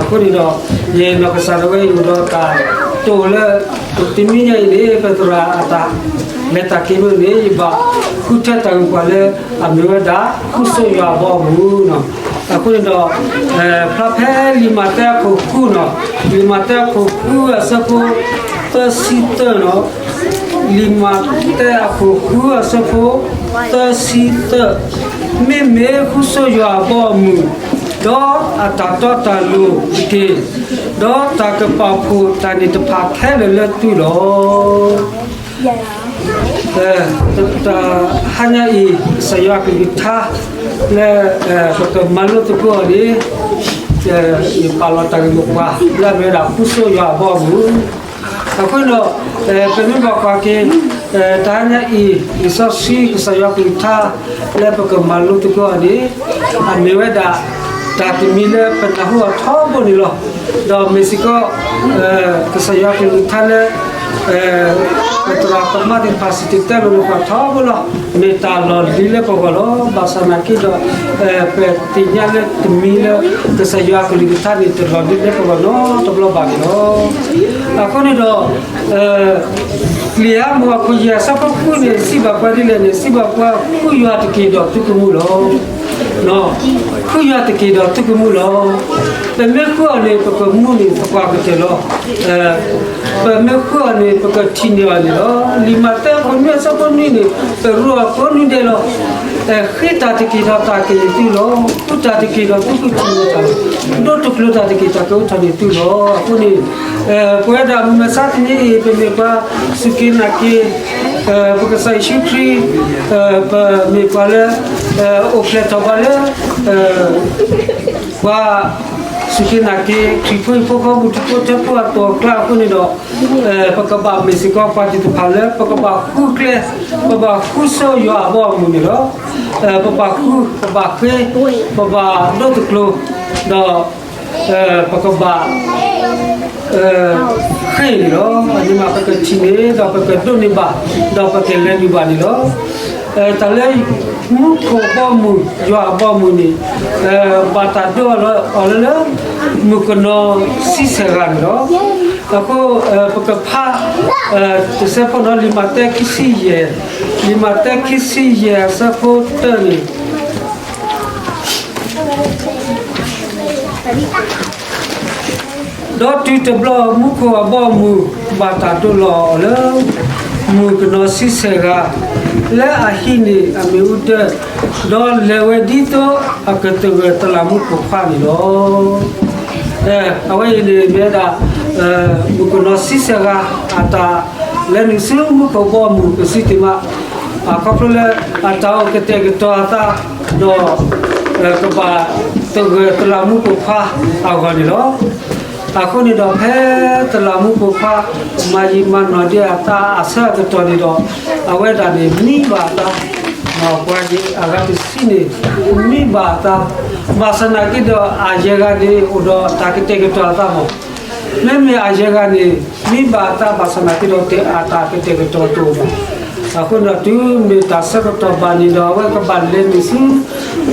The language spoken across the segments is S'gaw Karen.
အဃိန့ၣ်ဒီး ယနီၢ်ကစၢ်ဒၣ်ဝဲအံၤအိၣ်ဒီးတၢ်တိာ်လၢ တနွံညါအံၤန့ၣ် ပသရၣ်အတၢ်လဲၤတၢ်က့ၤမ့ၢ်န့ၣ် ယဘၣ်ဃုထၢတၢ်ဂ့ၢ်ပှၤလၢ အမ့ၢ်ဝဲဒၣ် ဃုဆိယွၤအဘီအမုၢ်နီၤ. အဃိန့ၣ်ဒီး ဖျါဖဲလံာ်မးသဲအခိၣ်ဃုနီၤ, လံာ်မးသဲအခိၣ်ဃုအဆၢဖိ သၢဆံသၢနီၤ, လံာ်မးသဲအခိၣ်ဃုအဆၢဖိ သၢဆံသၢ, မ့မ့ၢ်ဃုဆိယွၤအဘီအမုၢ် ဒီးအတၢ်တီတၢ်လိၤတက့ၢ်, ဒီးတၢ်ကပာ်ဖှိၣ်တၢ်န့ၣ်တဖၣ်ခဲလၢာ်လၢသုလီၤ. တဟါညါအံၤ ကစၢ်ယွၤကလုၢ်ကထါလၢ ပကမၤလိသကိးအီၤန့ၣ် ယပာ်လီၤတၢ်ဂ့ၢ်မိၢ်ပှၢ် လၢအမ့ၢ်ဝဲဒၣ် ဃုဆိယွၤအဘီအမုၢ်. အဃိန့ၣ်ဒီး ပမ့ၢ်ဘၣ်ကွၢ်က့ၤ တဟါညါအံၤ လံာ်စီဆှံကစၢ်ယွၤကလုၢ်ကထါ လၢပကမၤလိသကိးအီၤန့ၣ် အမ့ၢ်ဝဲဒၣ် တၢ်တမံၤလၢပနၢ်ဟူအီၤထီဘိန့ၣ်လီၤ. ဒီးမ့ၢ်စ့ၢ်ကီး ကစၢ်ယွၤကလုၢ်ကထါလၢ ပသရၣ်သမါသ့ၣ်တဖၣ်စံၣ်တဲၤတဲလီၤပှၤထီဘိလီၤ. မ့ၢ်တၢ်လီၢ်လံၤလၢပဂီၢ်လီၤ. ဘၣ်ဆၣ်နာ်က့ဒီး ပသ့ၣ်ညါလၢတမံၤလၢ ကစၢ်ယွၤကလုၢ်ကထါန့ၣ် တလီၢ်လံၤလၢပဂီၢ်နီတဘျီဘၣ်န့ၣ်လီၤ. အဃိန့ၣ်ဒီး လံာ်ဧမူးအခိၣ်ယဲၢ်အဆၢဖိဃုန့ၣ် စံးဘၣ်ပှၤဒ်လဲၣ်န့ၣ် စံးဘၣ်ပှၤ ဃုယွၤတက့ၢ်ဒီးသုကမူလီၤ. ဃုယွၤတက့ၢ်ဒီးသုကမူလီၤ. ပမ့ၢ်ဃုအီၤန့ၣ် ပကမူန့ၣ်သပှၢ်ကတၢၢ်လီၤ. ပမ့ၢ်ဃုအီၤန့ၣ် ပကထံၣ်န့ၢ်အီၤန့ၣ်လီၤ. လံာ်မးသဲအခိၣ်နွံအဆၢဖိနွံန့ၣ် ပရူးအီၤကိးနွံဒဲးလီၤ. ဃ့တၢ်တက့ၢ်ဒီးတၢ်ကယဲၢ်သုလီၤ. ဃုတၢ်တက့ၢ်ဒီးသုကထံၣ်န့ၢ်တၢ်လီၤ. ဒိတကျိၤတၢ်တက့ၢ်တၢ်ကအိးထီၣ်န့ၢ်သုလီၤ. အဃိန့ၣ် ပဝဲဒၣ်မုၢ်မဆါတနံၤအံၤ ပမ့ၢ်ပှၤစူၢ်က့ၤနာ်က့ၤ ပကစၢ်ယ့ၣ်ၡူးခရံာ်, ပမ့ၢ်ပှၤလၢ အိၣ်ဖျဲၣ်ထီၣ်ပှၤလၢ ပှၤစူၢ်က့ၤနာ်က့ၤ ခရံာ်ဖိဟံၣ်ဖိဃီဖိ မူထူဖိထၢဖိအတီၤအကျါအဃိန့ၣ်ဒီး ပကဘၣ်မ့ၢ်စ့ၢ်ကီးပှၤသ့ၣ်တဖၣ်လၢ ပကဘၣ်ဃုကျဲ, ပဘၣ်ဃုဆိယွၤအဘီအမုၢ်န့ၣ်လီၤ. ပဘၣ်ဃု, ပဘၣ်ဃ့, ပဘၣ်ဒိတကျိၤ, ဒီး ပကဘၣ် ဃ့န့ၣ်လီၤ. အန့ၣ်မးပကထံၣ်န့ၢ် ဒီးပကဒိးန့ၢ်ဘၣ်, ဒီးပကလဲၤနုာ်ဘၣ်န့ၣ်လီၤ. တၢ်လၢ မူခိၣ်အဘီအမုၢ်, ယွၤအဘီအမုၢ်န့ၣ် ဘၣ်တၢ်ဒိအီၤလၢ မုၣ်ကနီၤဆံဆဲၣ်ဂၤန့ၣ်လီၤ. အဃိ ပကဖး တစဲးဖိနီၤ လံာ်မးသဲခံဆံယဲၢ်, လံာ်မးသဲခံဆံယဲၢ်အဆၢဖိတၢန့ၣ် ဒီးတုၤတဘျီ မူခိၣ်အဘီအမုၢ် ဘၣ်တၢ်ဒိလီၤအီၤလၢ မုၣ်ကနီၤဆံဆဲၣ်ဂၤ လၢအဟံးန့ၢ်အမ့ၣ်အူဒၢ, ဒီးလဲၤဝဲဒ်သိးအကသဂၢၢ်တလးမူပိာ်ခွါန့ၣ်လီၤ. အဝဲအံၤန့ၣ်မ့ၢ်ဝဲဒၣ် မုၣ်ကနီၤဆံဆဲၣ်ဂၤ အတၢ်လဲၤနုာ်ဆူမူခိၣ်အဘီအမုၢ် ပစံးတ့ၢ်မး အခီဖျိလၢအတၢ်အိၣ်ကတဲာ်ကတီၤအသး ဒီး ကဘၣ်သဂၢၢ်တလးမူပိာ်ခွါအဂီၢ်န့ၣ်လီၤ. အဃိန့ၣ်ဒီးဖဲတလးမူပိာ်ခွါ မၤယံာ်မၤနီၢ်ဒံးအသးအဆၢကတီၢ်န့ၣ်ဒီး အဝဲဒၣ်န့ၣ်မံဘၣ်အသး, ပှၤအဂၤတဆံန့ၣ် မံဘၣ်အသး, ဘၣ်ဆၣ်နာ်က့ဒီးအယဲၢ်ဂၤန့ၣ် အိၣ်ဒီးတၢ်ကတဲာ်ကတီၤအသးမး မ့မ့ၢ်အယဲၢ်ဂၤန့ၣ် မံဘၣ်အသးဘၣ်ဆၣ်နာ်က့ဒီး တၢ်အတၢ်ကတဲာ်ကတီၤတအိၣ်ဘၣ်. အဃိန့ၣ်ဒီးတုၤမ့ၢ်တၢ်ဆၢကတီၢ်ဘၣ်န့ၣ်ဒီး အဝဲကဘၣ်လဲၤနုာ်ဆူ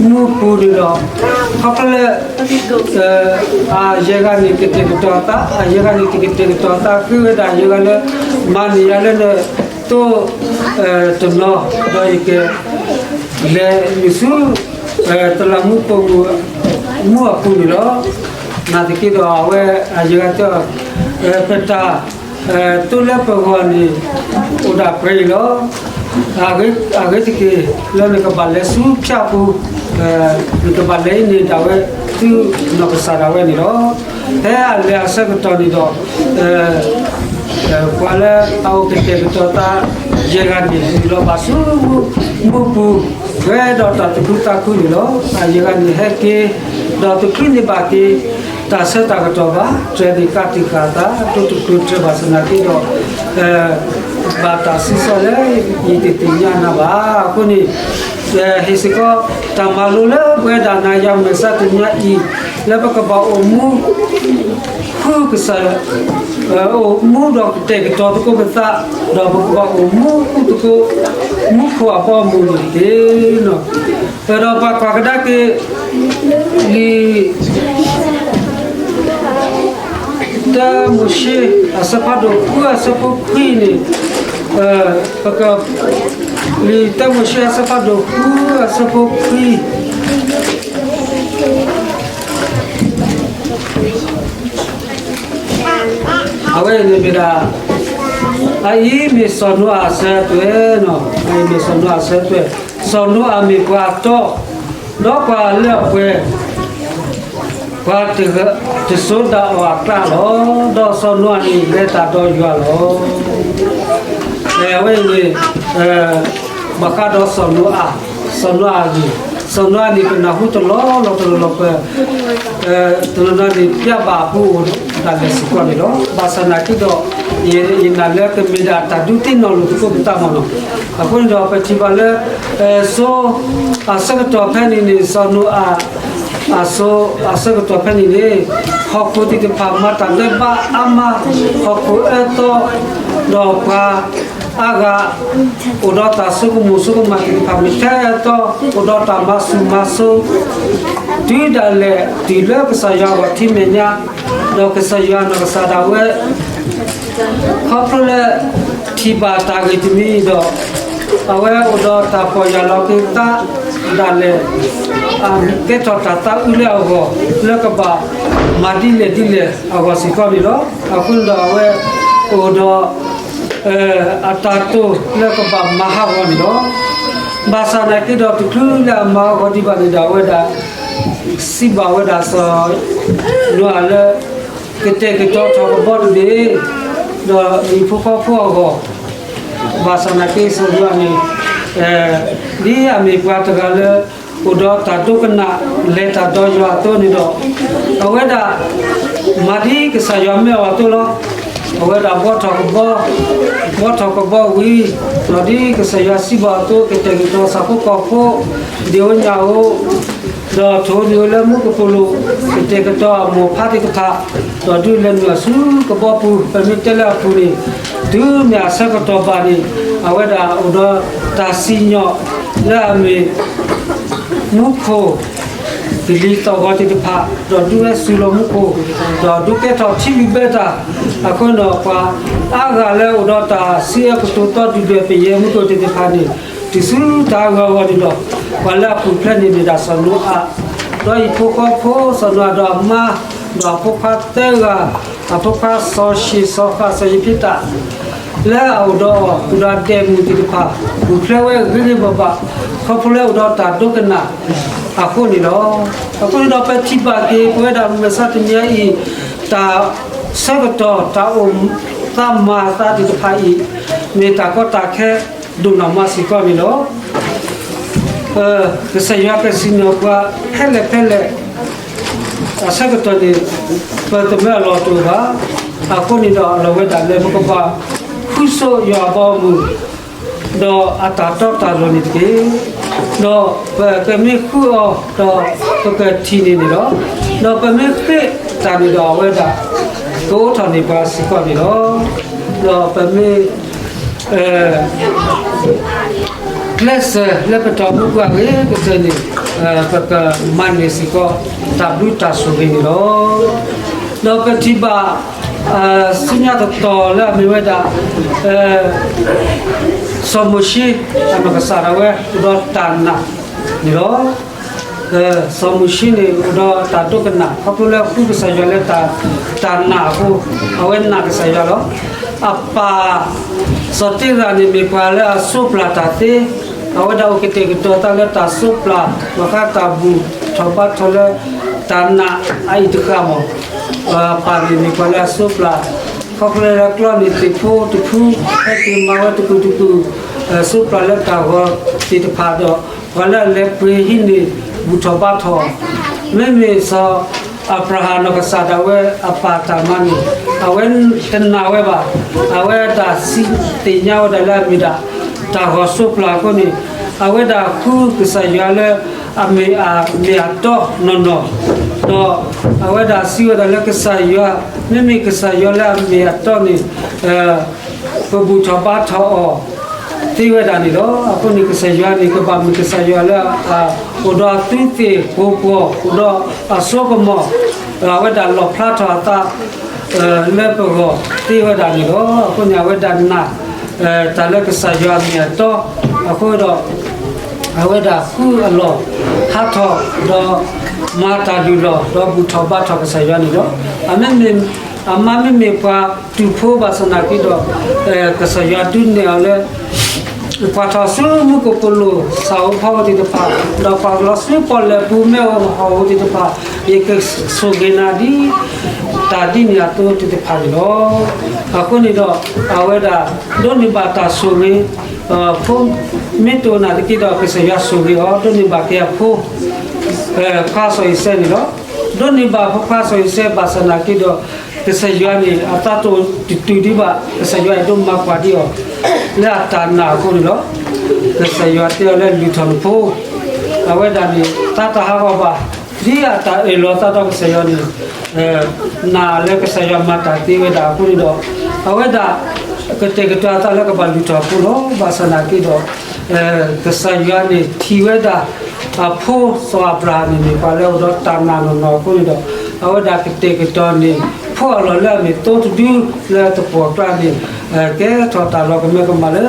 မူပူၤန့ၣ်ဒီး ခီဖျိလၢ အယဲၢ်ဂၤန့ၣ်ကတဲာ်ကတီၤအသး, အယဲၢ်ဂၤန့ၣ်ကတဲာ်ကတီၤအသး ဃ့ဝဲဒၣ်ယဲၢ်ဂၤလၢ မၤန့ၢ်ယၤလၢနသိ တနီၤ ဒီးယက လဲၤနုာ်ဆူ တလးမူပိာ်မုၣ် မူအပူၤန့ၣ်လီၤ. နာ်သက့ဒီးအဝဲအယဲၢ်ဂၤတဲအီၤ ပတၢ် တိလၢပဂီၢ်န့ၣ် အိၣ်ဒၣ်ပှဲၤအံၤလီၤ. အဂ့ၤတက့ၢ်လၢနကဘၣ်လဲၤဆူဖၠၣ်ပူၤ နကဘၣ်လဲၤအံၤန့ၣ်ဒၣ်ဝဲ ဆူနီၢ်ကစၢ်ဒၣ်ဝဲန့ၣ်လီၤ. ဖဲအလဲၤအဆၢကတီၢ်န့ၣ်ဒီး ပှၤလၢအအိၣ်ကတဲာ်ကတီၤသး ယဲၢ်ဂၤန့ၣ် ဟူးလီၤဘၣ်ဆူ မူပူၤ ပှဲၤဒီးတၢ်သူၣ်ခုသးခုန့ၣ်လီၤ. အယဲၢ်ဂၤန့ၣ်ဟဲက့ၤ ဒီးသူၣ်ခုန့ၢ်ဘၣ်က့ၤ တၢ်ဆၢတၢ်ကတီၢ်ဘၣ်, တြဲၤန့ၢ်ကးတံာ်ဃာ်အသး တိတိကျိၤတြဲၤဘၣ်ဆၣ်နာ်က့ဒီး ဘၣ်တၢ်စံးဆၢလၢ ယတသ့ၣ်ညါနၤဘၣ်. အဃိန့ၣ် ဟ့ၣ်စ့ၢ်ကီး တၢ်မၤလိလၢပဝဲဒၣ်နၤယၤမုၢ်မဆါတနံၤညါအံၤ လၢပကဘၣ်အိၣ်မူ ဃုကစၢ် အိၣ်မူဒီးကတဲာ်ကတီၤသကိးပသး ဒီးပကဘၣ်အိၣ်မူဃုသကိး မူခိၣ်အဘီအမုၢ်န့ၣ်တက့ၢ်. ဒီးပကွၢ်ကဒါက့ၤ လံာ် လံာ် တၢမိၤၡ့အဆၢဖးဒိၣ်ဃုအဆၢဖိခွံန့ၣ်, ပက, လံာ်တၢမိၤၡ့အဆၢဖးဒိၣ်ဃုအဆၢဖိခွံ အဝဲန့ၣ်မ့ၢ်ဒၣ်, အအံၤမ့ၢ်စီၤနိအၤအဆၢတွဲၣ်, အအံၤမ့ၢ်စီၤနိအၤအဆၢတွဲၣ်, စီၤနိအၤမ့ၢ်ပှၤတီ, ဒီးပှၤလၢအပှဲၤ, ပှၤတစိၤဒၣ်အီၤအကျါလီၤ. ဒီးစီၤနိအၤန့ၣ်လဲၤတၢ်ဒီးယွၤလီၤ. အဝဲအံၤန့ၣ် ဘၣ်ဃးဒီးစီၤနိအၤ, စီၤနိအၤအဂ့ၢ်, စီၤနိအၤန့ၣ် ပနၢ်ဟူတလီၢ်လီၢ်တလီၢ်လီၢ်ပှဲၤ, တနီၤနီၤန့ၣ် ပျၢ်ဘၣ်အပူၤအိၣ်ဒၣ်လဲာ်စ့ၢ်ကီးန့ၣ်လီၤ. ဘၣ်ဆၣ်သနာ်က့ဒီး ယနာ်လၢကမ့ၢ်ဒၣ်တၢ်ဒုးသ့ၣ်နီၣ်လိာ်သကိးပသးမ့ၢ်နီၤ. အဃိန့ၣ်ဒီး ပထံၣ်ဘၣ်လၢ စိၤအဆၢကတီၢ်ဖဲန့ၣ်န့ၣ် စီၤနိအၤ အစိၤအဆၢကတီၢ်ဖဲန့ၣ်န့ၣ် ဟီၣ်ခိၣ်သ့ၣ်တဖၣ်မၤတၢ်ဒဲးဘးအါမး, ဟီၣ်ခိၣ်အၢသီ, ဒီးပှၤအါဂၤ အိၣ်ဒီးတၢ်ဆိကမိၣ်ဆိကမးသ့ၣ်တဖၣ်မ့ၢ်ထဲအၢသီ, အိၣ်ဒီးတၢ်မၤဆူၣ်မၤစိၤ, တုၤဒၣ်လဲာ်တုၤလၢကစၢ်ယွၤအဂီၢ်ထံမဲာ်ညါ, ဒီးကစၢ်ယွၤနီၢ်ကစၢ်ဒၣ်ဝဲ ခီဖျိလၢထံၣ်ဘၣ်တၢ်ဂ့ၢ်တမံၤဒီး အဝဲအိၣ်ဒီးတၢ်ပီၢ်ယၢ်လီၤက့ၤသးဒၣ်လဲာ်, ကဲထီၣ်တၢ်သးအုးလၢအဂီၢ် လၢကဘၣ်မၤဒ်လဲၣ်ဒ်လဲၣ်အဂီၢ်စ့ၢ်ကီးန့ၣ်လီၤ. အဃိန့ၣ်ဒီးအဝဲအိၣ်ဒီး အတၢ်တိာ်လၢကဘၣ်မၤဟးဂီၤန့ၣ်လီၤ. ဘၣ်ဆၣ်သနာ်က့ဒီးတချုးလၢအမၤဟးဂီၤဒံးဘၣ်န့ၣ်ဒီး အဝဲဒၣ်စံးဘၣ်ဝဲဒၣ်စီၤနိအၤလၢ ကတဲာ်ကတီၤထီၣ်ကဘီတဘ့ၣ်, ဒီးဟံၣ်ဖိဃီဖိအဂီၢ်, ဘၣ်ဆၣ်သနာ်က့စီၤနိအၤန့ၣ် ဒ်အမ့ၢ်ပှၤတဂၤလၢ အိၣ်ဒီးတၢ်ဒိကနၣ် လဲၤတၢ်ဒီးယွၤအသိးန့ၣ်ဒီး အဝဲဒၣ် မၤဒ်ကစၢ်ယွၤမၢအီၤအသိးလီၤ. အဝဲဒၣ်ဘှီထီၣ်ကဘီ, ဘှီထီၣ်ကဘီဝံၤ, ဒီးဒ်ကစၢ်ယွၤစံးဘၣ်အသိး ကတဲာ်ကတီၤဆၣ်ဖိကီၢ်ဖိ, ဒံၣ်ဧိညၣ်ဧိ, ဒီးထိၣ်ဧိနုာ်ဧိလၢမူကပိာ်လိၤ, ကတဲာ်ကတီၤအမိၢ်ဖးသ့ၣ်တဖၣ်, ဒီးဒုးလဲၤနုာ်အီၤဆူကဘီပူၤ, ပမ့ၢ်တဲလၢအပူၤန့ၣ်, တုၤမ့ၢ်အဆၢကတီၢ်ဘၣ်န့ၣ်, အဝဲဒၣ်အိၣ်ဒီးတၢ်စံၣ်ညီၣ်လၢအမ့ၢ် မူခိၣ် ကလံၤသီၣ်ဂီၤသ့ၣ်တဖၣ်, ဒီးဒုးဝဲစူၤလီၤမူခိၣ်, ဒီးဒုးကဲထီၣ်ထံလုၢ်ဘၢတၢ်, အဃိဒီးပှၤအါဂၤလၢအိၣ်ဒီးတၢ်စံးအၢကတိၤသီဒုၣ်ဒွဲၣ်ပယဲၢ်မူခိၣ်သ့ၣ်တဖၣ်န့ၣ်, တုၤဆူတၢ်ဂီၤဂီၤန့ၣ်ဒီး, ပှၤလၢအပူၤဖျဲးန့ၣ်မ့ၢ်ဒၣ်စီၤနိအၤ, ဒီးဟံၣ်ဖိဃီဖိစီၤနိအၤဒီးအမါ, ဒီးအဖိခွါသၢဂၤ, အဖိခွါစီၤၡ့ၣ်စီၤဃၣ်စီၤယဖ့းတၢ် လၢအအိၣ်ဒီးအီၤဒီးအဒဲးမုၣ်သ့ၣ်တဖၣ်, ပူၤဖျဲးဝဲဂ့ၤဂ့ၤဘၣ်ဘၣ်, ခီဖျိလၢအိၣ်ဒီးတၢ်ဒိကနၣ်အဃိန့ၣ်လီၤ. အဃိန့ၣ်ဒီးပထံၣ်ဘၣ်က့ၤပဝဲဒၣ်မုၢ်မဆါတနံၤအံၤ, တၢ်ဆၢကတီၢ်တၢ်အိၣ်သးမၤသးသ့ၣ်တဖၣ်အံၤ, မ့ၢ်တၢ်ကီတၢ်ခဲဒိၣ်နီၢ်မးစ့ၢ်ကီးန့ၣ်လီၤ. ကစၢ်ယွၤကစံၣ်ညီၣ်ပှၤဖဲလဲၣ်ဖဲလဲၣ် အဆၢကတီၢ်န့ၣ်, ပတမၢအလီၢ်တအိၣ်ဘၣ်. အဃိန့ၣ်ဒီးအလီၢ်ဝဲဒၣ်လၢပကဘၣ်ဃုဆိယွၤအဘီအမုၢ်, ဒီးအတၢ်တီတၢ်လိၤန့ၣ်တက့ၢ်. ဒီးပကမ့ၢ်ဃုအီၤဒီးပကထံၣ်န့ၢ်န့ၣ်လီၤ. ဒီးပမ့ၢ်ဃ့ၢ်တၢ်န့ၣ်ဒီးအဝဲဒၣ် ကအိးထီၣ်န့ၢ်ပှၤစ့ၢ်ကီးန့ၣ်လီၤ. ဒီးပမ့ၢ် ကျဲးစၢးလၢပတၢ်အိၣ်မူပူၤအဂ့ၤကတၢၢ်န့ၣ်, ပကမၤန့ၢ်စ့ၢ်ကီးတၢ်ဘျုးတၢ်ဆိၣ်ဂ့ၤန့ၣ်လီၤ. ဒီးပထံၣ်ဘၣ် ဆူညါတတီၤလၢအမ့ၢ်ဝဲဒၣ် စီၤမိၤၡ့ အနီၢ်ကစၢ်ဒၣ်ဝဲအိၣ်ဒီးတၢ်နာ်န့ၣ်လီၤ. စီၤမိၤၡ့န့ၣ်အိၣ်ဒီးတၢ်ဒိကနၣ် ခီဖျိလၢဃုကစၢ်ယွၤလၢတၢ်နာ်အဃိ, အဝဲနာ်ကစၢ်ယွၤလီၤ. အပၢ် စီၤတ့ရၤန့ၣ်မ့ၢ်ပှၤလၢအစိးပျၢ်တၢ်သ့, အဝဲဒၣ်အိၣ်ကတဲာ်ကတီၤသးလၢတၢ်စိးပျၢ်, ဘၣ်ဃးတၢ်ဘူၣ်ထီၣ်ဘါထီၣ်လၢတၢ်နာ်အအံၤတဃၣ်မး, အပၢ်န့ၣ်မ့ၢ်ပှၤလၢအစိးပျၢ်, ခီဖျိလၢကျီန့ၣ်သ့ၣ်ဖိတဖု, ဟဲက့ၤမၤဝဲတကူာ်တကူာ်, စိးပျၢ်လၢတၢ်ဂီၤသ့ၣ်တဖၣ်ဒီး ပှၤလၢအလဲၤပှ့ၤဟံးန့ၢ်ဘူၣ်ထီၣ်ဘါထီၣ်, မ့မ့ၢ်စီၤအၤဘြၤဟၣ်နီၢ်ကစၢ်ဒၣ်ဝဲအပၢ်တၢ်မၤန့ၣ်, အဝဲတနာ်ဝဲဘၣ်, အဝဲဒၣ်စံးသ့ၣ်ညါဝဲဒၣ်လၢအမ့ၢ်ဒၣ် တၢ်ဂီၤစိးပျၢ်အဃိန့ၣ်, အဝဲဒၣ်ဃုကစၢ်ယွၤလၢအမ့ၢ်အမ့ၢ်အတီနီၢ်နီၢ်, ဒီးအဝဲဒၣ်စံးဝဲဒၣ်လၢကစၢ်ယွၤ, မ့မ့ၢ်ကစၢ်ယွၤလၢအမ့ၢ်အတီန့ၣ် ပဘူၣ်ထီၣ်ဘါထီၣ်အီၤသ့ဝဲဒၣ်န့ၣ်လီၤ. အဃိန့ၣ်ကစၢ်ယွၤန့ၣ် ကဘၣ်မ့ၢ်ကစၢ်ယွၤလၢ အိၣ်ဒီးအသူးသ့ၣ်ပှီၤပှီၤ, အိၣ်ဒီးအစိကမီၤ, အဝဲဒၣ်လီၣ်ဖျါထီၣ်အသး လၢပဂီၢ်သ့ဝဲဒၣ်န့ၣ်လီၤ. အဃိန့ၣ် အဝဲဒၣ်နာ် တၢ်လၢကစၢ်ယွၤအမ့ၢ်အတီ, အဃိဒီး အဝဲဒၣ်ဃုအလီၢ် ဟးထီၣ်ဒီး မၤတၢ်လုၢ်လီၢ် ဒီးဘူၣ်ထီၣ်ဘါထီၣ်ကစၢ်ယွၤန့ၣ်လီၤ. အမ့မ့ၢ် အမါမ့မ့ၢ်ပှၤတူာ်ဖိဘၣ်ဆၣ်နာ်က့ဒီး ကစၢ်ယွၤဒုးနဲၣ်အီၤလၢ ကွၢ်ထီၣ်ဆူမူခိၣ်ကလိၤ ဆၣ်ဧိၤဖီဧိၤသ့ၣ်တဖၣ်, ဒီးကွၢ်လီၤဆူပီၣ်လဲၣ်ပူၤ မ့ၢ်ဧိၤဟီၣ်ဧိၤသ့ၣ်တဖၣ်, ယကဆိၣ်ဂ့ၤနၤဒ် တၢ်ဒ်န့ၣ်အသိးသ့ၣ်တဖၣ်န့ၣ်လီၤ. အဃိန့ၣ်ဒီး အဝဲဒၣ် ဒိးန့ၢ်ဘၣ်တၢ်ဆိၣ်ဂ့ၤ, ဖိမ့ၢ်တိၢ်နာ်သက့ဒီး ကစၢ်ယွၤဆိၣ်ဂ့ၤအီၤ, ဒိးန့ၢ်ဘၣ်က့ၤအဖိ ခွါစီၤအံၤစဲန့ၣ်လီၤ. ဒိးန့ၢ်ဘၣ်ဖိခွါစီၤအံၤစဲဘၣ်ဆၣ်နာ်က့ဒီး ကစၢ်ယွၤန့ၣ် အသးတအိၣ်တတုၤဒံးဘၣ်, ကစၢ်ယွၤအဲၣ်ဒိးမၤကွၢ်ဒံးအီၤ လၢအတၢ်နာ်အဃိန့ၣ်လီၤ. ကစၢ်ယွၤတဲအီၤလၢ လုၢ်ထီၣ်နဖိ, အဝဲဒၣ်န့ၣ် သးတဟးဂီၤဘၣ်, ဒ်အတၢ်အၢၣ်လီၤသးဒီးကစၢ်ယွၤန့ၣ် နာ်လၢကစၢ်ယွၤမၤတၢ်သ့ဝဲဒၣ်အဃိန့ၣ်ဒီး အဝဲဒၣ် ကတဲာ်ကတီၤအသးလၢကဘၣ်လုၢ်ထီၣ်အဖိလီၤ. ဘၣ်ဆၣ်နာ်က့ဒီး ကစၢ်ယွၤန့ၣ်ထံၣ်ဝဲဒၣ် အဖိစီၤအၤဘြၤဟၣ်န့ၣ် မ့ၢ်ပှၤလၢအအိၣ်ဒီးတၢ်နာ်နီၢ်နီၢ်အဃိန့ၣ်ဒီး အဝဲဒၣ်ကတဲာ်ကတီၤန့ၢ် ဖိအလီၢ်လၢအမ့ၢ်သိတဒုလၢသပှၢ်ကျါန့ၣ် ကဲထီၣ်တၢ်လီၤကမၢကမၣ်လၢ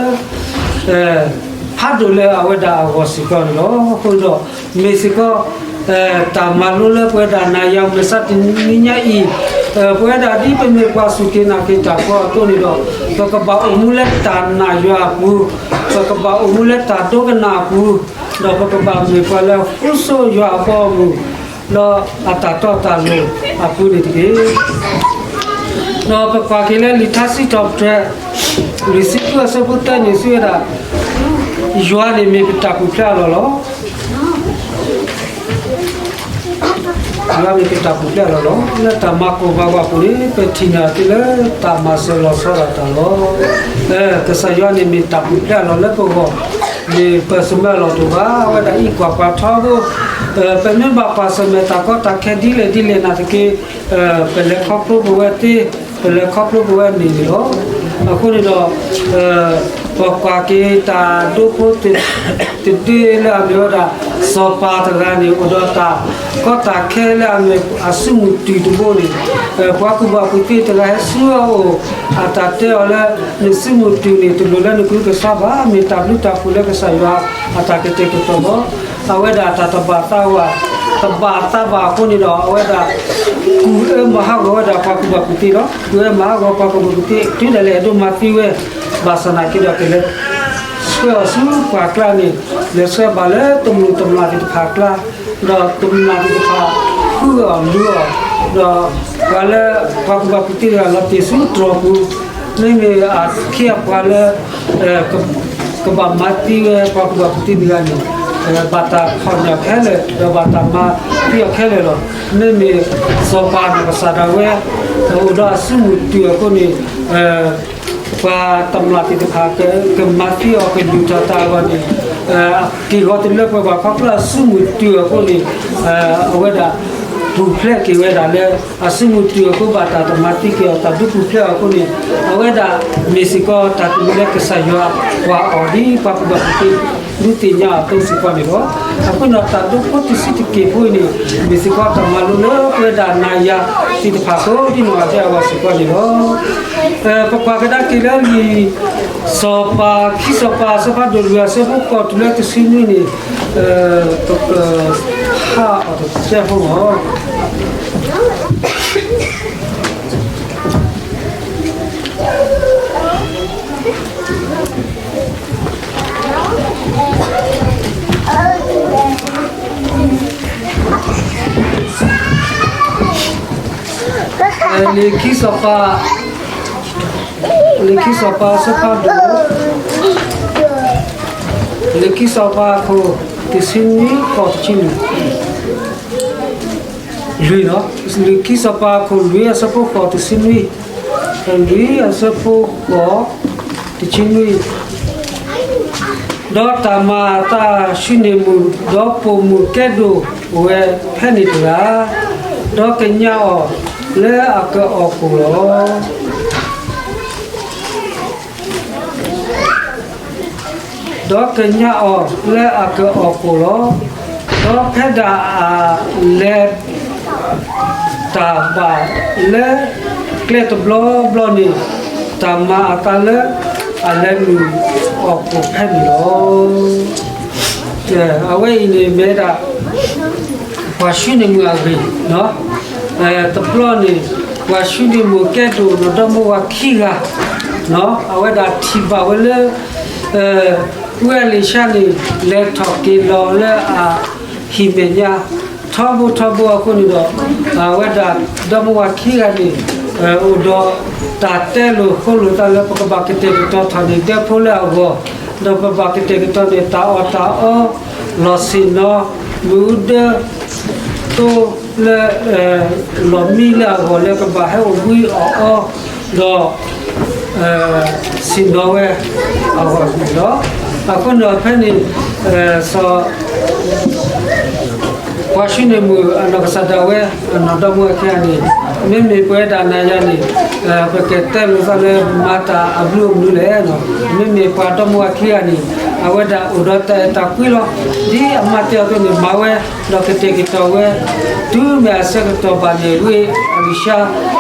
ဖးဒိၣ်လၢအဝဲဒၣ်အဂီၢ်စ့ၢ်ကီးန့ၣ်လီၤ. အဃိဒီး မ့ၢ်စ့ၢ်ကီး တၢ်မၤလိလၢပဝဲဒၣ်နၤယၤမုၢ်မဆါတနံၤညါအံၤ, ပဝဲဒၣ်ဒ်ပမ့ၢ်ပှၤစူၢ်က့ၤနာ်က့ၤတၢ်ဖိအသိးန့ၣ်ဒီး ပကဘၣ်အိၣ်မူလၢတၢ်နာ်ယွၤအပူၤ, ပကဘၣ်အိၣ်မူလၢတၢ်ဒိကနၣ်အပူၤ, ဒီးပကဘၣ်မ့ၢ်ပှၤလၢဃိစိယွၤအဘီအမုၢ် ဒီးအတၢ်တီတၢ်လိၤအပူၤန့ၣ်တက့ၢ်. ဒီးပကွၢ်က့ၤလၢလံာ်ထါစံးထီၣ်ပတြၢၤ လွံၢ်ဆံဃုအဆၢဖိသၢန့ၣ် စံးဝဲဒၣ်, ယွၤန့ၣ်မ့ၢ်ပတၢ်ပူၤဖျဲးအလီၢ်လီၤ. ယွၤမ့ၢ်ပတၢ်ပူၤဖျဲးအလီၢ်လီၤ. လၢတၢ်မၤကိၢ်ဘၣ်ဝးပူၤန့ၣ် ပထံၣ်န့ၢ်အီၤတုၤလၢတၢ်မၤစၢၤလီၤဆီဒၣ်တၢ်လီၤ. ကစၢ်ယွၤန့ၣ်မ့ၢ်တၢ်ပူၤဖျဲးအလီၢ်လၢပဂီၢ်, မ့ၢ်ပစမၢအလီၢ်တအိၣ်ဘၣ်. အဝဲဒၣ်အံၤကွၢ်ပှၤထီဘိ ပမ့ၢ်ဘၣ်ကွၢ်ဆၢၣ်မဲာ်တၢ်ကီတၢ်ခဲဒ်လဲၣ်ဒ်လဲၣ်နာ်သက့ ပလဲၤခီဖျိပဝဲသ့, ပလဲၤခီဖျိပဝဲန့ၣ်န့ၣ်လီၤ. အဃိန့ၣ်ဒီး ပကွၢ်က့ၤတၢ်ဒိဖိတဒ့လၢအမ့ၢ်ဝဲဒၣ် စီၤပၤတဂၤန့ၣ် အိၣ်ဒီးတၢ်ကီတၢ်ခဲလၢအမ့ၢ်အစုမုၢ်တုၤတဘိန့ၣ်, ပှၤကူၣ်ဘၣ်ကူၣ်သ့တဂၤဟဲဆူအအိၣ် အတၢ်တဲအီၤလၢ နစုမုၢ်တုၤန့ၣ် တလိၣ်လၢနကဟုကစွါဘၣ်, မ့ၢ်တၢ်ဘျုးတၢ်ဖှိၣ်လၢကစၢ်ယွၤအတၢ်ကတဲာ်ကတီၤလီၤ. အဝဲဒၣ်တၢ်တဘၣ်သးဘၣ်, တဘၣ်သးဘၣ်အဃိန့ၣ်ဒီး အဝဲဒၣ် ကူၣ်အၢမၤဟးဂီၤဝဲဒၣ်ပှၤကူၣ်ဘၣ်ကူၣ်သ့လီၤ. ကူၣ်အၢမၤဟးဂီၤပှၤကူၣ်ဘၣ်ကူၣ်သ့ တုၤဒၣ်လဲာ်အဲၣ်ဒိးမၤသံဝဲ, ဘၣ်ဆၣ်နာ်က့ဒီး ကလဲၤဆှၢအီၤဆူပှၢ်ကျါန့ၣ်, လဲၤဆှၢဘၣ်လၢတမျိာ်တမျာ်သ့ၣ်တဖၣ်အကျါ, ဒီးတမျာ်သ့ၣ်တဖၣ် ဃုအီၣ်လုၢ်အီၣ်, ဒီးပှၤလၢ ပှၤကူၣ်ဘၣ်ကူၣ်သ့တဂၤလီၤတ့ၢ်ဆူတြီၢ်ပူၤ, မ့မ့ၢ်အခ့အပှၤလၢ ကဘၣ်မၤသံဝဲပှၤကူၣ်ဘၣ်ကူၣ်သ့တဂၤန့ၣ်, ဘၣ်တၢ်ဖီၣ်န့ၢ်အီၤခဲလၢာ် ဒီးဘၣ်တၢ်မၤသံအီၤခဲလၢာ်လီၤ. မ့မ့ၢ်စီၤပၤနီၢ်ကစၢ်ဒၣ်ဝဲ အိၣ်ဒီးအစုမုၢ်တုၤအဃိန့ၣ်, ပှၤတမျာ်သ့ၣ်တဖၣ် ကမၤသံအီၤကလုၢ်ထီၣ်တၢ်အဂီၢ်န့ၣ်, က့ၢ်ဂီၤတလၢပှဲၤဘၣ်ခီဖျိအစုမုၢ်တုၤအဃိန့ၣ်, အဝဲဒၣ် ပူၤဖျဲးက့ၤဝဲဒၣ်လၢ အစုမုၢ်တုၤအဃိဘၣ်တၢ်တမၤသံက့ၤအီၤ တၢ်ဒုးပူၤဖျဲးအီၤအဃိန့ၣ်, အဝဲဒၣ်မ့ၢ်စ့ၢ်ကီးတၢ်တမံၤလၢကစၢ်ယွၤ ပှၤအီၣ်ဒ်ပှၤကူၣ်ဘၣ်ကူၣ်သ့ ဒုးသ့ၣ်ညါအီၤအသိးစ့ၢ်ကီးန့ၣ်လီၤ. အဃိန့ၣ်ဒီး တၢ်ဒိဖိတဆံတက့ၢ်ဖိအံၤန့ၣ် မ့ၢ်စ့ၢ်ကီးတၢ်မၤလိလၢပဝဲဒၣ်နၤယၤသ့ၣ်တဖၣ်ကိးဒ်နီၢ်ဂၤဒဲးအဂီၢ်စ့ၢ်ကီးန့ၣ်လီၤ. ပကွၢ်ကဒါက့ၤလၢလံာ်စီၤပၤ ခံစီၤပၤ အဆၢဖးဒိၣ်လွံၢ် အဆၢဖိဃိးတုၤလၢတဆံနွံန့ၣ်, ပကဖးအီၤတစဲးဖိလီၤ. လံာ်ခံစီၤပၤ, လံာ်ခံစီၤပၤအဆၢဖးဒိၣ်, လံာ်ခံစီၤပၤအခိၣ်တဆံနွံ ဃိးတဆံလွံၢ်, လွံၢ်လီၤ. လံာ်ခံစီၤပၤအခိၣ်လွံၢ် အဆၢဖိဃိးတဆံနွံ, လွံၢ်အဆၢဖိဃိး တဆံနွံ, ဒီးတၢ်မၤအသးဆူန့ၣ်မုၢ် ဒီးပိာ်မုၣ်ကဲဒိၣ်ဝဲဖဲန့ၣ်တဂၤ, ဒီးကညးအီၤလၢအကအီၣ်ကိၣ်လီၤ. ဒီးကညးအီၤလၢအကအီၣ်ကိၣ်လီၤ. ဒီးဖဲဒၣ်အလဲၤတၢ်ဘၣ်လၢ ကျဲတဘျီဘျီန့ၣ် တၢ်မၤအသးလၢအလဲၤနုာ်အီၣ်ကိၣ်ဖဲန့ၣ်လီၤ. အဝဲအံၤန့ၣ်မ့ၢ်ဒၣ် ပှၤဆူန့ၢ်မုၢ်အဂ့ၢ်, တဘျီန့ၣ် ပှၤဆူန့ၢ်မုၢ်ကဲဒိၣ်နီၢ်ဒီမါဝၤခံဂၤ, အဝဲဒၣ်ထံၣ်ဘၣ်ဝဲလၢ ဝံအလံၤၡါန့ၣ် လဲၤထီၣ်က့ၤလီၤလၢအဟံၣ်မဲာ်ညါ ထီဘိထီဘိအဃိန့ၣ်ဒီး အဝဲဒၣ်ဒီမါဝၤခံဂၤန့ၣ် အိၣ်ဒီးတၢ်တဲလိာ်ဃိလိာ်သးလၢပကဘၣ်ကတဲာ်ကတီၤထီၣ်န့ၢ်ဒဲဖိလၢအဂီၢ်, ဒီးပဘၣ်ကတဲာ်ကတီၤန့ၢ်တၢ်အီၣ်တၢ်အီ လီၢ်ဆ့ၣ်နီၤ မ့ၣ်အူဒၢ တိလၢ လီၢ်မံလၢအဂီၢ်လၢကဘၣ်ဟဲအိၣ်ဘှံးအီၣ်အီ ဒီး ဆ့ၣ်နီၤဝဲအဂီၢ်န့ၣ်လီၤ. အဃိန့ၣ်ဖဲန့ၣ် စီၤ ပှၤဆူန့ၢ်မုၢ်အနီၢ်ကစၢ်ဒၣ်ဝဲ အနီၢ်ဒီမါဝၤခံဂၤန့ၣ် မ့မ့ၢ်ပဝဲဒၣ်နၤယၤန့ၣ် ပကတဲလိာ်သးလၢမၤတၢ်အဘျုးအမနုၤလဲၣ်. မ့မ့ၢ်ပှၤဒီမါဝၤခံဂၤန့ၣ် အဝဲဒၣ်အိၣ်ဒီးတၢ်အဲၣ်တၢ်ကွံလီၤ. ဒ်အမၤတဲအီၤအသိးန့ၣ် မၤဝဲ ဒီးကတဲာ်ကတီၤဝဲ တုၤမ့ၢ်အဆၢကတီၢ်ဘၣ်န့ၣ် ဝံအလံၤၡါ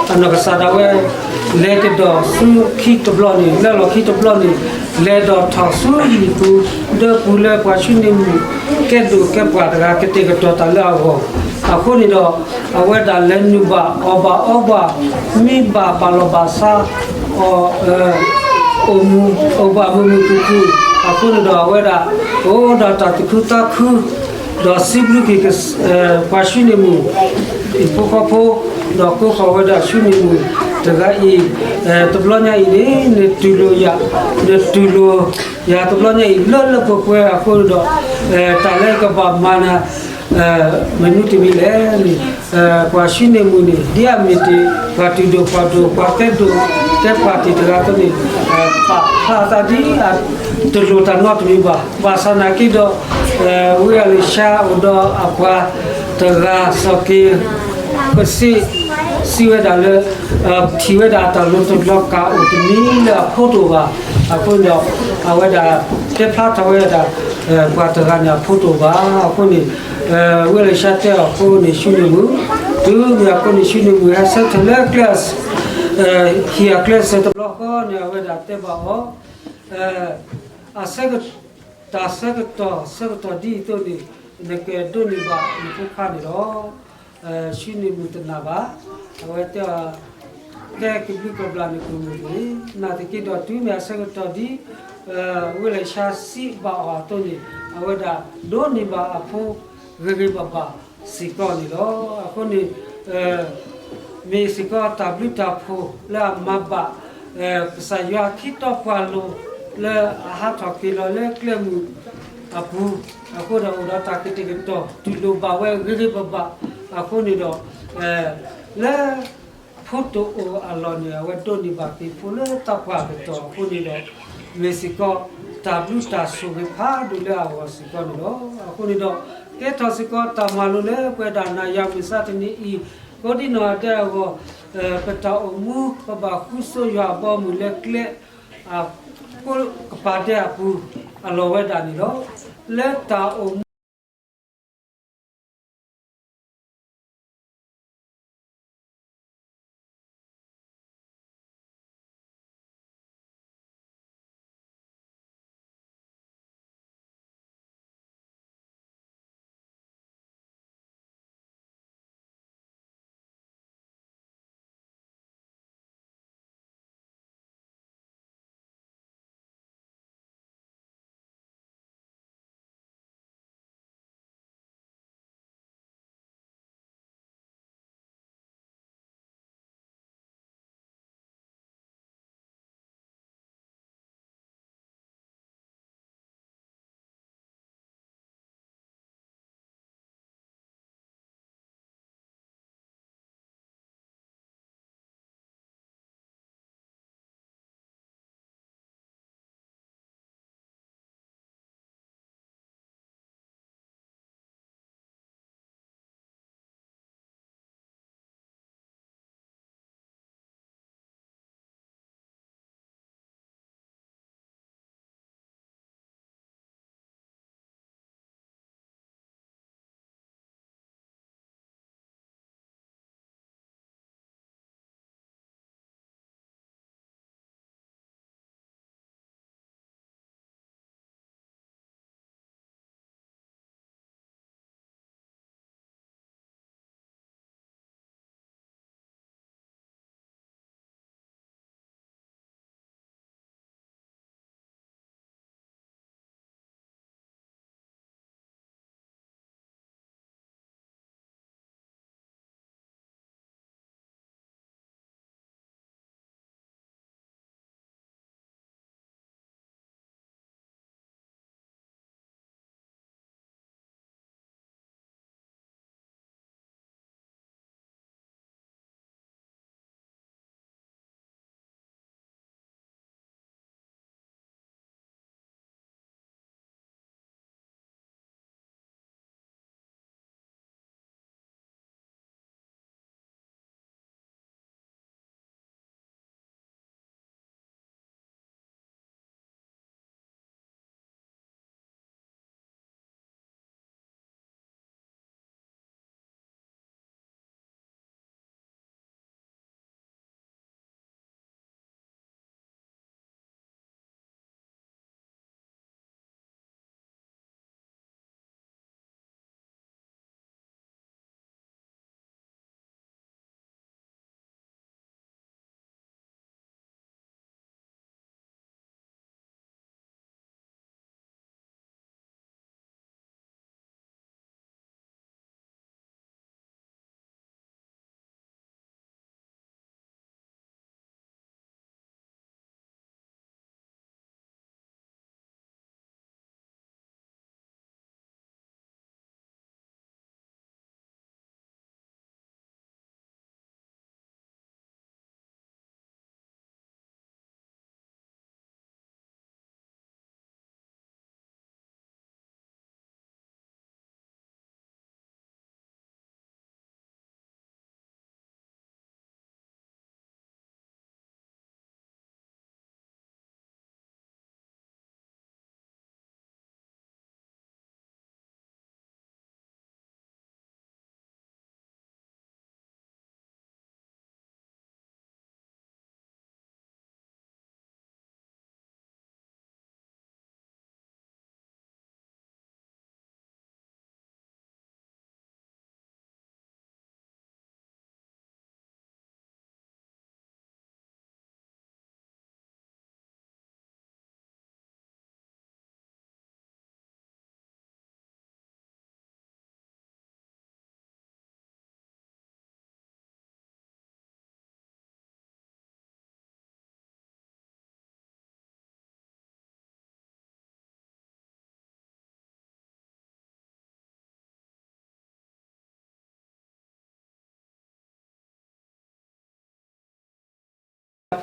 အနီၢ်ကစၢ်ဒၣ်ဝဲ လဲၤကဒီးဆူခံတဘျီန့ၣ် လၢလီၢ်ခံတဘျီန့ၣ် လဲၤဒီးထီၣ်ဆူမုၢ်ပူၤ ဒၢပူၤလၢပှၤဆူန့ၢ်မုၢ် ကဲဒိၣ်ကဲပှၢ်တဂၤကတဲာ်ကတီၤတၢ်လၢအဂီၢ်, အဃိန့ၣ်ဒီး အဝဲဒၣ်လဲၤနုာ်ဘၣ်အီၣ်ဘၣ်အီဘၣ် မံဘၣ်ဘၣ်လီၢ်ဘၣ်စး အိၣ်မုာ်အိၣ်ဘၣ်မုာ်မုာ်ခုၣ်ခုၣ်, အဃိန့ၣ်ဒီးအဝဲဒၣ် အိၣ်ဒီးတၢ်သူၣ်ခုသးခု ဒီးစံးဘျုးက့ၤ ပှၤဆူန့ၢ်မုၢ် အံၤဖိဃီဖိ ဒီးကိးဃီၤဝဲဒၣ်ဆူန့ၢ်မုၢ်တဂၤအံၤ, တဘျီညါအံၤန့ၣ် နတူၢ်လိာ်ယၤ, နတူၢ်လိာ်ယၤတဘျီညါအံၤ လၢလၢပှဲၤပှဲၤအဃိန့ၣ်ဒီး တၢ်လၢကဘၣ်မၤနၤ မနုၤတမံၤလဲၣ်န့ၣ် ပှၤဆူန့ၢ်မုၢ်န့ၣ် ဒ်အမ့ၢ်တ့ၢ် ပှၤတူၢ်ဒိၣ်ပှၤဒိၣ် ပှၤကဲဒိၣ်ကဲပှၢ်တံၢ်တဂၤအသိးန့ၣ် ပာ်ဖျါသးဒ်အတလိၣ်တၢ်နီတမံၤဘၣ်. ဘၣ်ဆၣ်နာ်က့ဒီး ဝံအလံၤၡါအိၣ်ဒီးအပှၤတဂၤစီၤက့ၤ ပစံး စံးဝဲဒၣ်လၢ ထံၣ်ဝဲဒၣ်တၢ်လိၤတဘျီကးအိၣ်တမံၤလၢအဖိတအိၣ်ဘၣ်. အဃိန့ၣ်ဒီး အဝဲဒၣ်တဲဖျါထီၣ်ဝဲဒၣ် ပှၤတဂၤန့ၣ်အဖိတအိၣ်ဘၣ်. အဃိန့ၣ် ဝံအလံၤၡါတဲအီၤ ကိးန့ၢ်ဆူန့ၢ်မုၢ်, တုၤမ့ၢ်အကိးန့ၢ်ဆူန့ၢ်မုၢ် ဟဲဆၢထၢၣ်လၢကျဲ ဟံၣ်အကျဲစၢၤတဘျီဃီန့ၣ် အဝဲဒၣ်တဲဘၣ်အီၤ အဆၢက တၢ်ဆၢကတီၢ်ဆၢကတီၢ်ဒ်အံၤအသိးန့ၣ် နကဒိးန့ၢ်ဘၣ်နဖိခွါန့ၣ်လီၤ. ဆူန့ၢ်မုၢ်တနာ်ဘၣ်. အဝဲတဲအီၤ တဲကဘျုးကဘျၣ်နကိာ်မုၣ်န့ၣ် နာ်သက့ဒီးတုၤမ့ၢ်အဆၢကတီၢ်ဒ် ဝံအလံၤၡါစံးဘၣ်အီၤအသိးန့ၣ် အဝဲဒၣ်ဒိးန့ၢ်ဘၣ်အဖိဂ့ၤဂ့ၤဘၣ်ဘၣ်စ့ၢ်ကီးန့ၣ်လီၤ. အဃိန့ၣ် မ့ၢ်စ့ၢ်ကီးတၢ်ဘျုးတၢ်ဖှိၣ်လၢအမၤဘၣ် ကစၢ်ယွၤခံတီပှၤလိၤလၢအဟးထီၣ်က့ၤလီၤလၢကျဲမုၢ်အပူၤ, အဃိဒီးအိၣ်ဒီးတၢ်ကတဲာ်ကတီၤ တူၢ်လိာ်ဘၣ်ဝဲဂ့ၤဂ့ၤဘၣ်ဘၣ်. အဃိန့ၣ်ဒီး လၢ ဖိတအိၣ်အလီၢ်န့ၣ် အဝဲဒိးန့ၢ်ဘၣ်က့ၤဖိလၢသးပှၢ်ကတီၢ်အဃိန့ၣ်ဒီး မ့ၢ်စ့ၢ်ကီးတၢ်ဘျုးတၢ်ဆိၣ်ဂ့ၤဖးဒိၣ်လၢအဂီၢ်စ့ၢ်ကီးန့ၣ်လီၤ. အဃိန့ၣ်ဒီး ကဲထီၣ်စ့ၢ်ကီးတၢ်မၤလိလၢပဝဲဒၣ်နၤယၤမုၢ်မဆါတနံၤအံၤ ကိးဒံနီၢ်ဂၤဒဲးအဂီၢ် ပတၢ်အိၣ်မူ ပဘၣ်ဃုဆိယွၤအဘီအမုၢ်လၢကျဲ အကိးကပၤဒဲးအပူၤ အလီၢ်ဝဲဒၣ်န့ၣ်လီၤ. လၢတၢ်အိၣ်မူ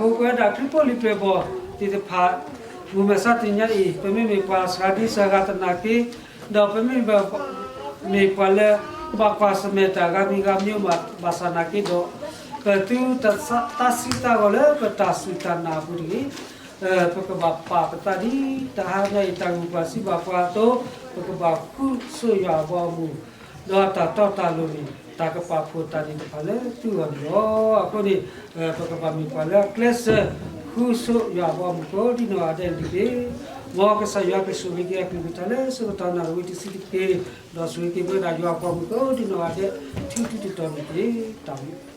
ဖိကွဲဒၣ်ခရံာ်ဖိလံၤပျဲၢ်ဘီၣ်သ့ၣ်တဖၣ်, မုၢ်မဆါတနံၤညါအံၤ ပမ့မ့ၢ်ပှၤစှၤဒံစှၤဂၤသနာ်က့, ဒီးပမ့မ့ၢ် မ့ၢ်ပှၤလၢဘၣ်ကွၢ်ဆၢၣ်မဲာ်တၢ်ဂၤမံၤဂၤမံၤဘၣ်ဆၣ်သနာ်က့ဒီး, ပသုတသးစံးတၢ်ဂီၤလၢပတၢ်စူၢ်တၢ်နာ်အပူၤတဂ့ၤ. ပကဘၣ်ပာ်ပသးဒ်တၢ်ဂုၤပှၤစံးဘၣ်ပှၤအသိး, ပကဘၣ်ဃုဆိၣ်ယွၤအဘီအမုၢ်, ဒီးတၢ်တီတၢ်လိၤန့ၣ် တၢ်ကပာ်ဖှိၣ်တၢ်န့ၣ်တဖၣ်လၢသုဂီၢ်န့ၣ်လီၤ. အဃိန့ၣ်, ပကဘၣ်မ့ၢ်ပှၤလၢအကျဲးစၢး ဃုဆိၣ်ယွၤအဘီအမုၢ်ကိးဒံနီၢ်ဂၤဒဲးန့ၣ်တက့ၢ်. မ်ကစၢ်ယွၤကဆိၣ်ဂ့ၤက့ၤအကလုၢ်ကထါလၢဆၢကတီၢ်နၣ်ရံၣ်ဝံၤတဆံးတက့ၢ်, ဒီးဆိၣ်ဂ့ၤက့ၤပဝဲဒၣ်ယွၤအပှၤဂီၢ်မုၢ်ကိးဒံနီၢ်ဂၤဒဲး ထူထူတီတီန့ၣ်တက့ၢ်. တၢ်ဘျုး